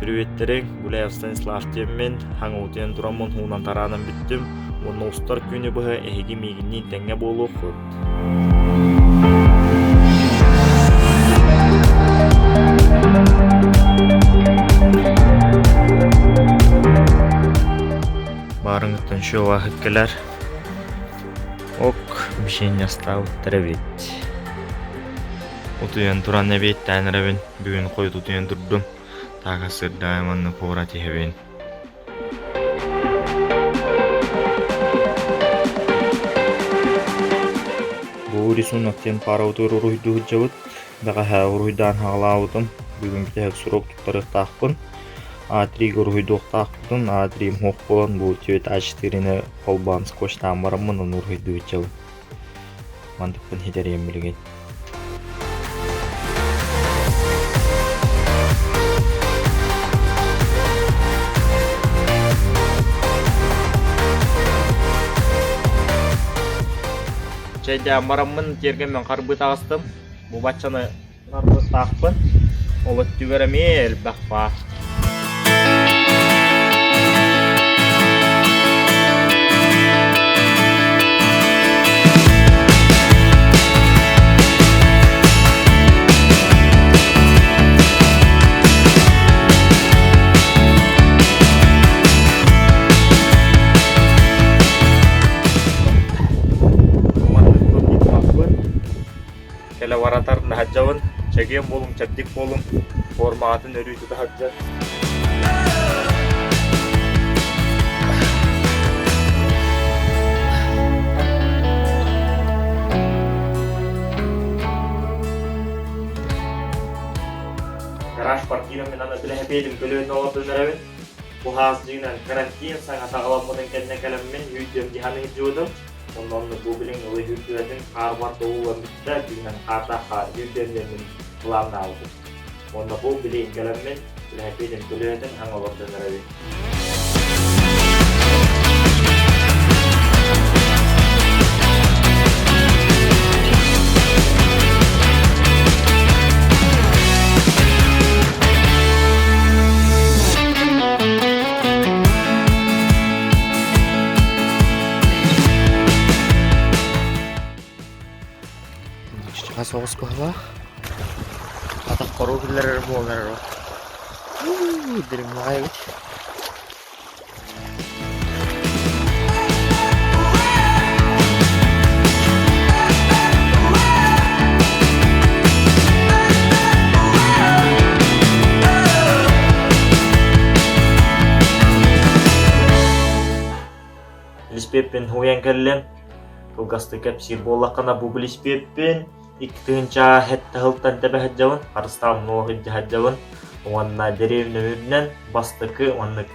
Приветтэрин, Гуляев Станислав диэммин, хаҥа утуйан тураммын уунан тараанан бүттүм уонна устар күнү быһа эһиги миигинниин тэҥҥэ буолуоххут. Баарыҥыттан шоу кэлэр. Ок, мишень астаабыттар эбит. Утуйан туран эбиэттээн эрэбин. Бүгүн хойут утуйан турдум. Таага сырдаайым уонна куорат иһэбин. Бу рисунок диэн паарабытыгар уруһуйдуу сылдьабыт. Бэҕэһээ уруһуйдаан хаалаабытым. Бүгүн бүтэһик срок туттарыахтаахпын. А3-га уруһуйдуохтаахпытын, А3 муох буолан бу цвет А4-ни холбоон скотчтаан бараммын ону уруһуйдуу сылдьабын. Мантыкпын ситэриэм билигин. Чэйдээн бараммын тиэргэммин харбыы таҕыстым. Бу баччаны Арбузтаахпын, ол өттүгэр эмиэ элбэх баар. Кэлэ баратар наһадьабын, чэгиэн буолуҥ, чэбдик буолуҥ, формаҕытын өрүү тута сылдьар. Гараж квартира мен аны билэһэпиэтим көлүөнэ олордон эрэбин. Бу хаас дьиҥинэн карантин саҥа саҕаламмытын кэннэ кэлэммин үүтүөм дьаһан ыһдьыбытым. Онно онно бу билиҥ ылы үүрдүбэтин хаарбар тобуллан бүттэ, дьиҥинэн хаардаах хаар үүрдүөм диэммин былааннаабытым. Уонна бу билигин кэлэммин, билэһэпиэтим көлүөһэтин хаҥ олордон эрэбин. Хас оҕус быһалаах атах хоруо биллэрэр буолар дириҥнэҕэ эбит. Билиспиэппин уйан кэллим. Кылгастык кэпсиир буоллаххына, бу билиспиэппин 2007 сылтан тэбэ сылдьабын, харыстаан нуох илдьэ сылдьабын уонна дэриэбинэ үрдүнэн бастакы уонна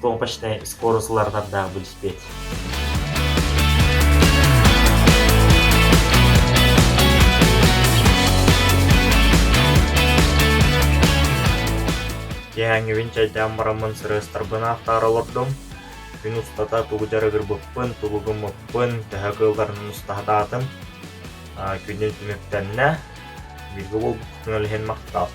кнопочнай скорость уларытардаах билиспиэт. Киэһээҥҥибин чэйдээн бараммын сырыастарбын аахтаара олордум. Күн устата тугу дьарыгырбыппын, тугу гыммыппын, төһө кыылларын устаһатаатым. Күнүм түмүктэннэ. Бииргэ буолбуккутун иһин махтал.